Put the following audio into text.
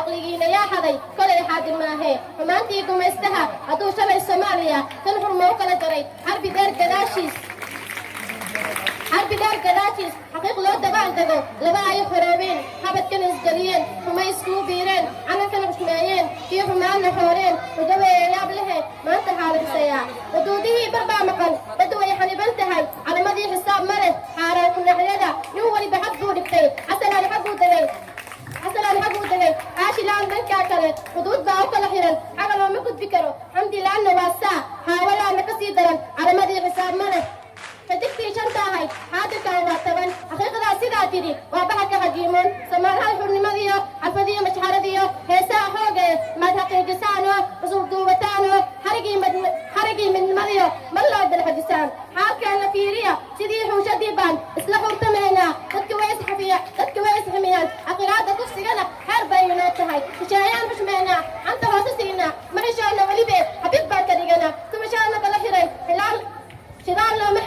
Caqligiina yaa xaday? Kolay xaadir maahee. Xumaantii gumaystaha hadduu shalay Soomaaliya tan xurma u kala jaray, xarbi dheer gadaashiis, xarbi dheer gadaashiis, xaqiiq loo dabaal dego, laba ay xoroobeen, xabadkana isgeliyeen, xumay iskugu biireen, calankana xushmeeyeen, kii xumaanna xooreen, xujaweeye yaab lehe maanta xaaladisayaa. Xuduudihii bar baa maqan, badda way xaniban tahay, calamadii xisaab ma leh, xaaraan kunaxyada nin waliba xag buu dhigtay. Xasanaan xagguu degay, Xasanaan xagguu degay, Xaashilaan dhankaa kale, xuduud baa u kala xiran, xaga looma gudbi karo. Xamdilaanna waa saa, xaawalaana ka sii daran, calamadii xisaab ma leh. Xidigtii shanta ahayd xaadirkan waa 10. Xaqiiqadaa sidaa tidhi waa baxarka xajiimoon. Samaalaha xurnimadiyo xalfadiyo mashxaradiyo heesaha xoogee maad xaqiijisaanoo cusul duubataanoo xarigii midnimadiyo mar loo dalxajisaan. Xaalkeena fiiriya, sidii xuushadii baan isla xurtamaynaa. Dadka way isxafiya, dadka way isximiyaan. Xaqiraada kufsigana xeer bay inoo tahay. Hesheeyaan xushmeynaa, xanta hoose siinaa, ma xishoona welibe, xabiib baan ka dhiganaa. Tumashaana kala xiray, xilaal shidaal looma